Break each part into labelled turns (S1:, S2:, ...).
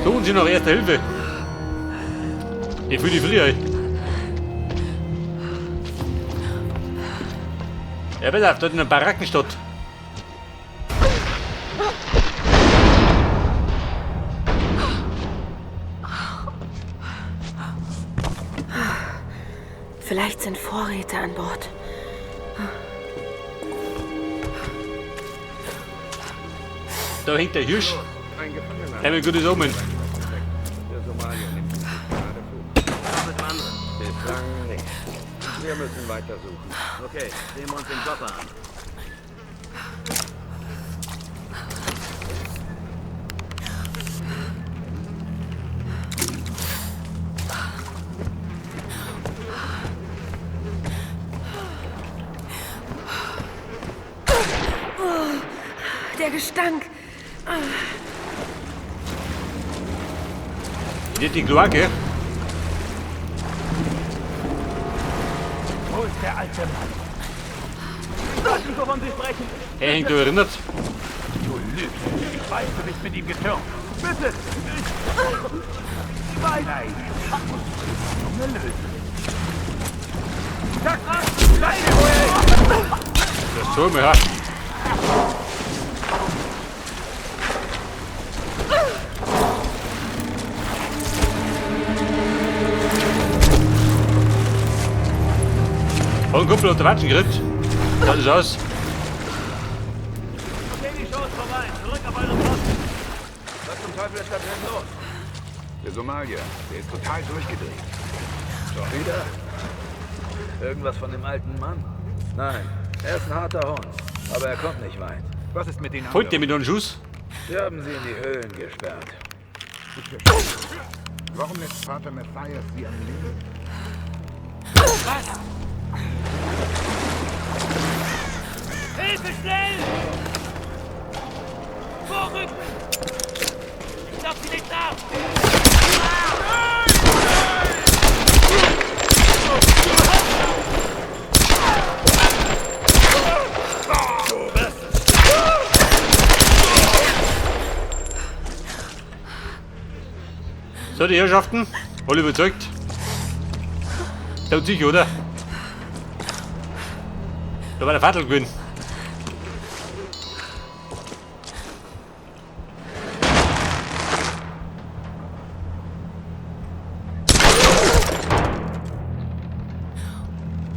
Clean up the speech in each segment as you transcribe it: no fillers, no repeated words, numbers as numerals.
S1: Suchen Sie noch Erste Hilfe. Ich fühle die früher. Ja, pass auf, dort in der Barackenstadt.
S2: Vielleicht sind Vorräte an Bord.
S1: Da hängt der Hirsch.
S3: Ein Gefangener.
S1: Haben wir ein gutes Omen.
S3: Der Somalier nimmt sich gerade vor.
S4: Mit dem anderen.
S3: Bislang nicht. Wir müssen weiter suchen.
S4: Okay, sehen wir uns den Chopper an.
S2: Der Gestank.
S1: Nicht die Kloake.
S5: Wo ist der alte Mann?
S4: Ich weiß nicht, wovon Sie sprechen.
S1: Er hängt da erinnert.
S5: Du lügst. Ich weiß, du bist mit ihm getürmt. Bitte! Ich weiß. Nein. Junge lösen. Sag an! Sag mir, wo er ist!
S1: Das soll mir, ja. Hat ein Kumpel unter Watschen gekriegt. Das ist aus.
S4: Okay, die Show ist vorbei. Zurück auf eure Posten. Was zum Teufel ist da drin los?
S3: Der Somalier, der ist total durchgedreht.
S4: Schon wieder? Irgendwas von dem alten Mann? Nein, er ist ein harter Hund. Aber er kommt nicht weit.
S3: Was ist mit den
S1: Holt der
S3: anderen?
S1: mit einem Schuss?
S4: Sie haben sie in die Höhlen gesperrt.
S3: Ich verstehe nicht. Warum lässt Vater Matthias sie am Leben?
S6: Hilfe, schnell! Vorrücken! Ich lauf sie nicht nach!
S1: So, die Herrschaften, alle überzeugt. Tut sich, oder? Da war der Vater gewesen.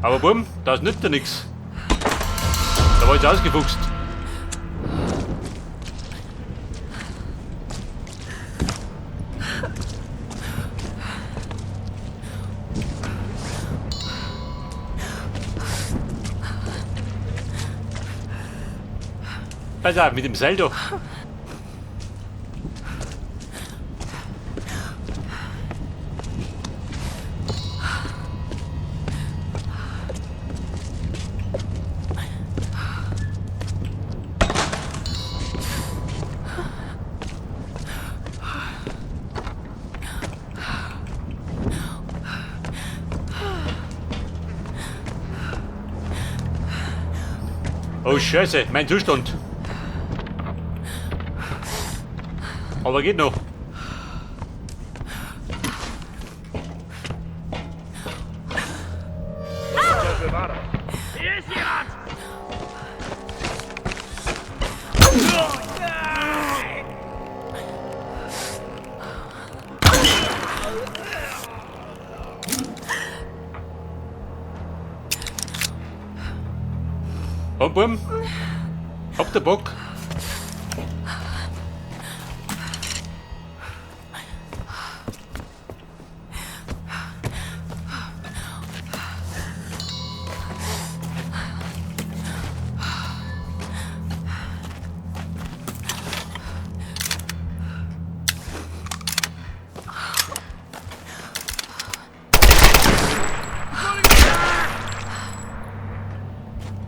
S1: Aber bumm, das nützt ja nix. Da war ich ausgefuchst. Pass auf, mit dem Seil da. Oh Scheiße, mein Zustand. Aber geht noch.
S6: Hier ist jemand!
S1: Hopp, Bumm. Hab der Bock.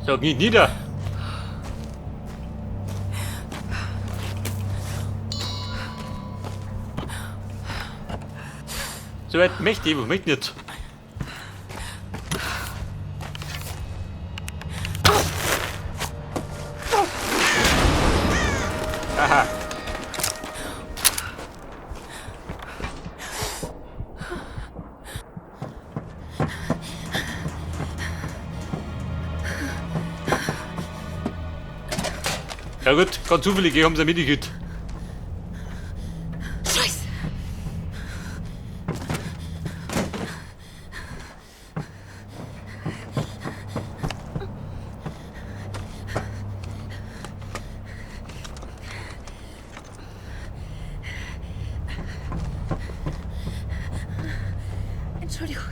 S1: So, nicht nieder. So weit möchte ich, aber möchte nicht. Aha. Ja gut, ganz zufällig, haben sie mitgekriegt.
S2: Scheiße! Entschuldigung.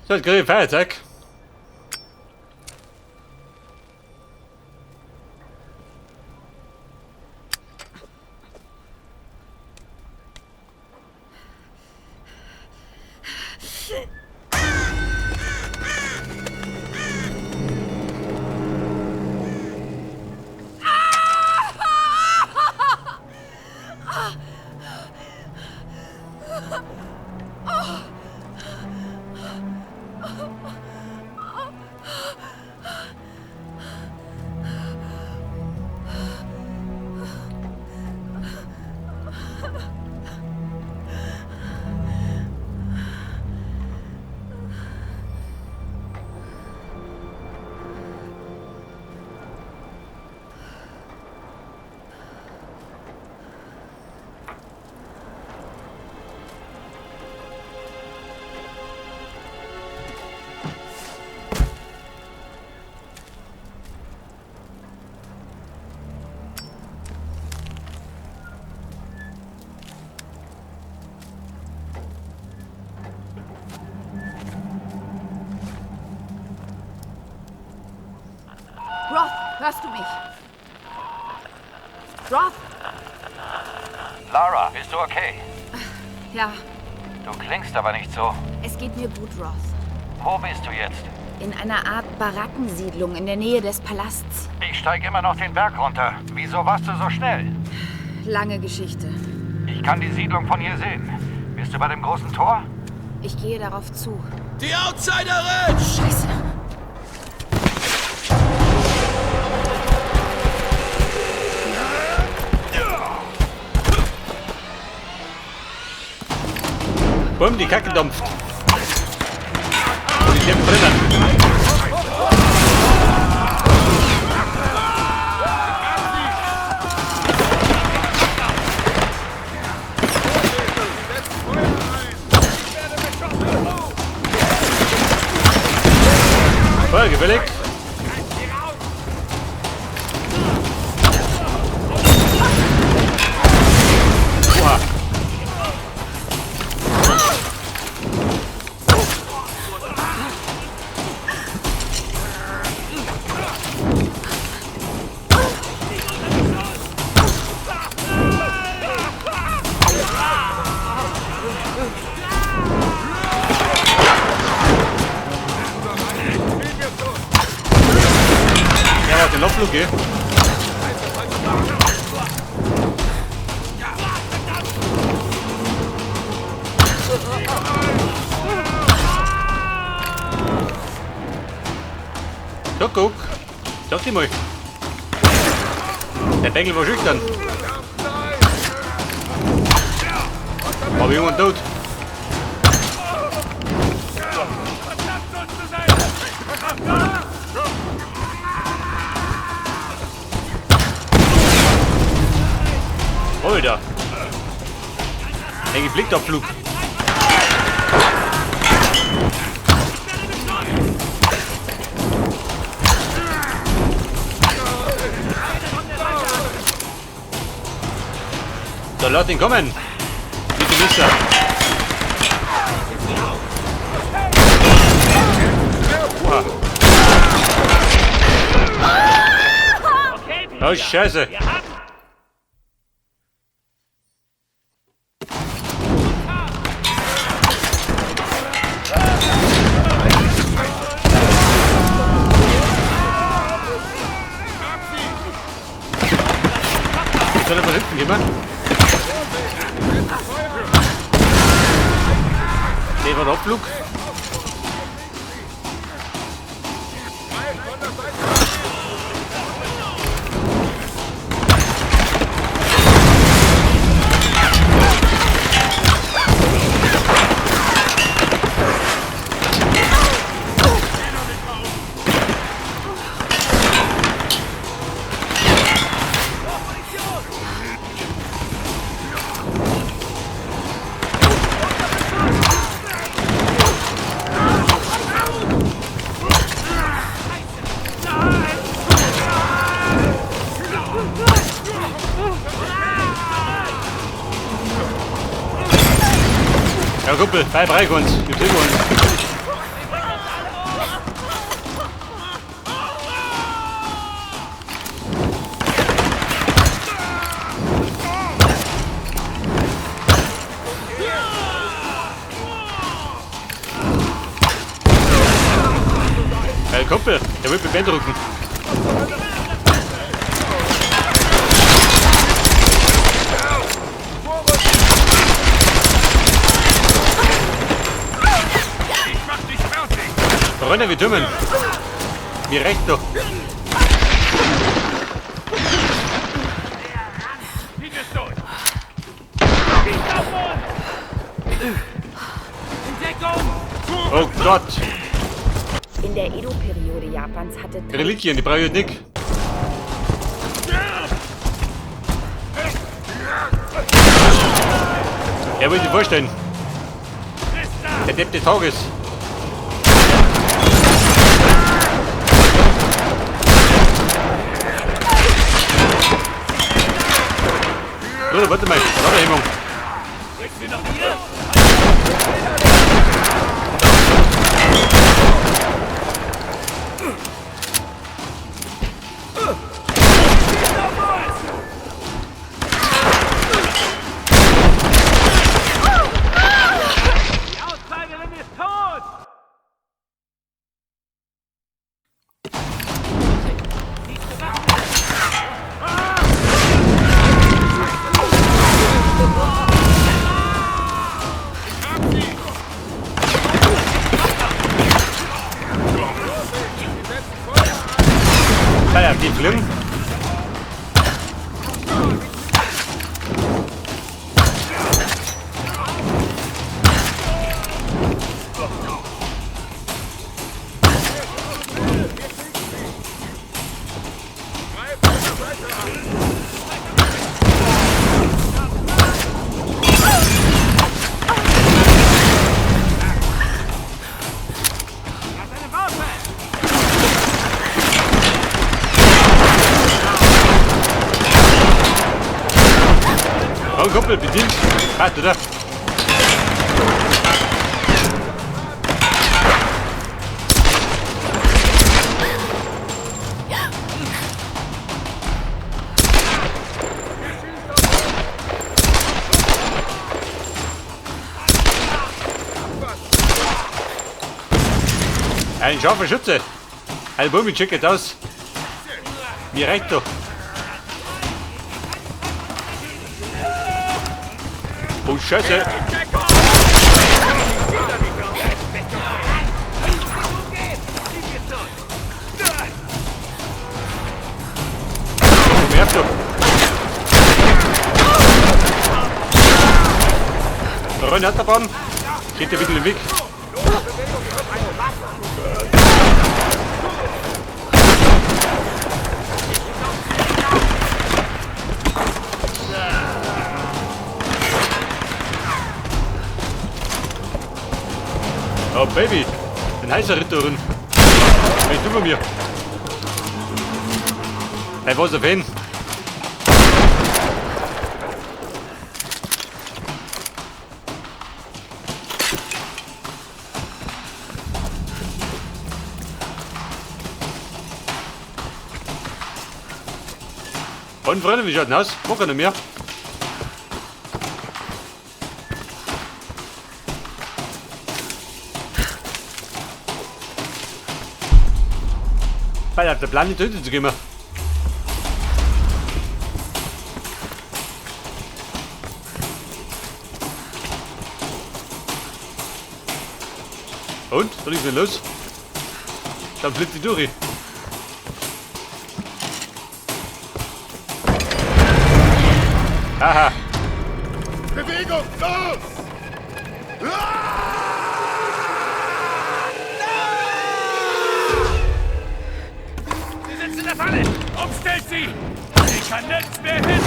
S1: So, jetzt krieg ich Feiertag.
S2: Roth, hörst du mich? Roth?
S6: Lara, bist du okay?
S2: Ja,
S6: Du klingst aber nicht so.
S2: es geht mir gut, Roth.
S6: Wo bist du jetzt?
S2: In einer Art Barackensiedlung in der Nähe des Palasts.
S6: Ich steige immer noch den Berg runter. Wieso warst du so schnell?
S2: Lange Geschichte.
S6: Ich kann die Siedlung von hier sehen. Bist du bei dem großen Tor?
S2: Ich gehe darauf zu.
S4: Die Outsiderin!
S2: Scheiße.
S1: Bumm, die Kacke dampft. Und die Deppen brennen. Feuer gefällig. Oha. Ja, warte, den Abflug, gell? So, guck. Sag dir mal. Der Bengel war schüchtern. Aber jemand tot. Alter. Ein gepflegter Abflug. So, lass ihn kommen. Bitte, Mister. Oha. Oh, Scheiße. Soll er von hinten gehen? Der war der Abflug. Kumpel, bei Breik uns. Gibt's über uns. Hey Kumpel, der will mich beeindrucken.
S5: Ich mach dich fertig!
S1: Freunde, wir dümmen. Mir recht doch.
S5: Zieh es durch! Schießt auf uns! In Deckung!
S1: Oh Gott.
S2: In der Edo-Periode Japans hatte
S1: Reliquien, die brauche ich nicht. Er will sich vorstellen. Der Depp des Tages. Bruder, warte mal. Laderhemmung.
S5: Die Outsiderin ist tot!
S1: Ja, die fliegen. Oh, Kumpel, bedient. Passt, oder? Ein scharfer Schütze. Ein Bumi, check it aus. Mir reicht doch. Oh Scheiße. Komm her, du. Rollen Achterbahn. Geht dir ein bisschen im Weg. Oh Baby, ein heißer Ritter drin. Was du von mir? Hey, was auf hin? Und Freunde, wie schaut denn aus? Wo kann er mehr? Weil der Plan nicht töten zu gehen. Und? Soll ich denn los? Dann flippt die durch. Haha.
S3: Bewegung, los!
S5: Sie sitzt in der Falle! Umstellt sie! Ich kann nirgends mehr hin!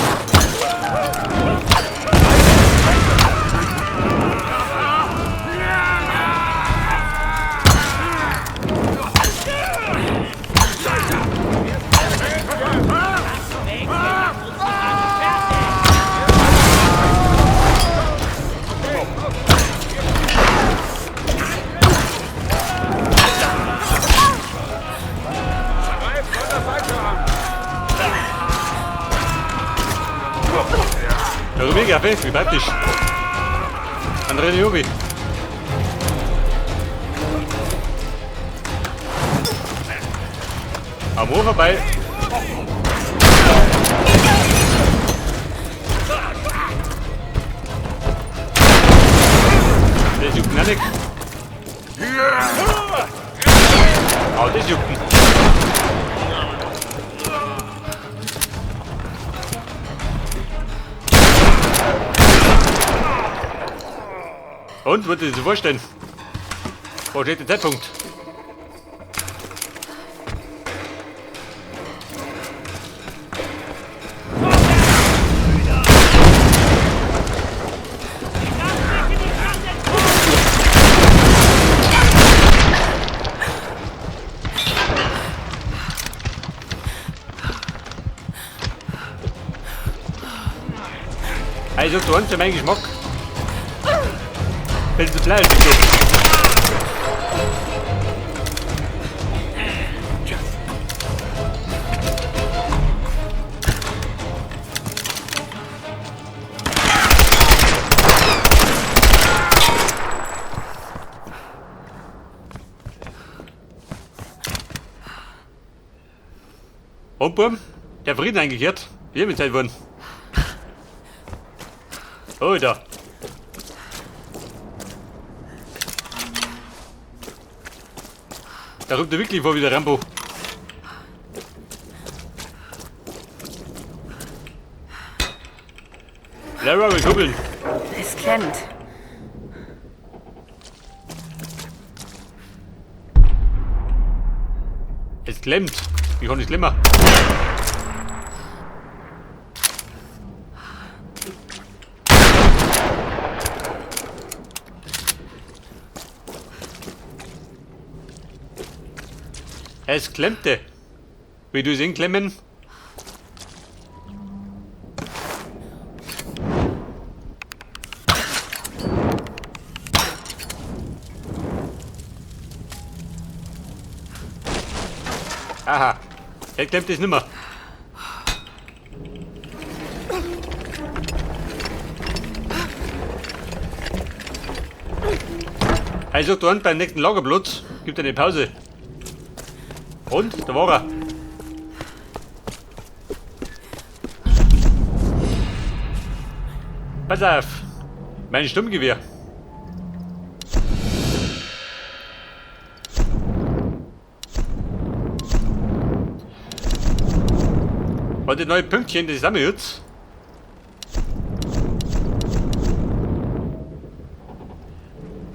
S1: Warum ich Kaffee? Wie praktisch. Andere Jobi. Am Ohr vorbei. Das juckt noch nicht. Oh, das juckt. Und, was dir vorstellen? Wo steht der Zeitpunkt? Also, du hast ja meinen Geschmack. Willst du Fleisch? Und Bum, der Frieden eingekehrt. Wir mit Zeit wurden. Oh, da. Da rückt er wirklich vor wie der Rambo. Lara will kuppeln.
S2: Es klemmt.
S1: Es klemmt. Wie kann es klemmen? Es klemmte. Wie du es hinklemmen? Aha, er klemmt es nimmer. Also dann beim nächsten Lagerplatz gibt eine Pause. Und, da war er. Pass auf, mein Sturmgewehr. Und die neue Pünktchen, das haben wir jetzt.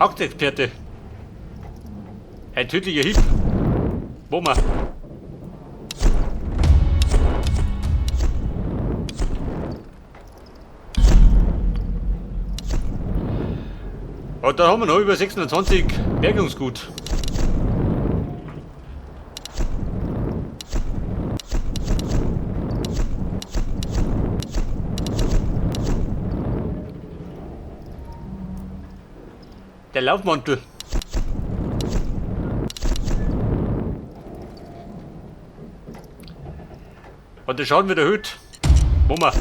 S1: Hauptexperte. Ein tödlicher Hieb. Wo? Und da haben wir noch über 620 Bergungsgut. Der Laufmantel. Und der Schaden wird erhöht. Wo wir.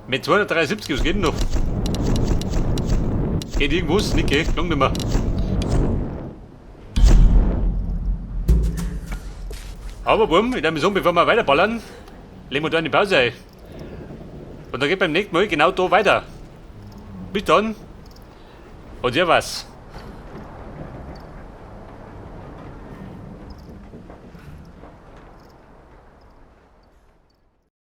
S1: Mit 273, was geht denn noch? Geht irgendwas? Nicht, gell? Lang nicht mehr. Aber bumm, ich nehme so, bevor wir weiterballern, legen wir da eine Pause ein. Und dann geht beim nächsten Mal genau da weiter. Bis dann. Und ja was.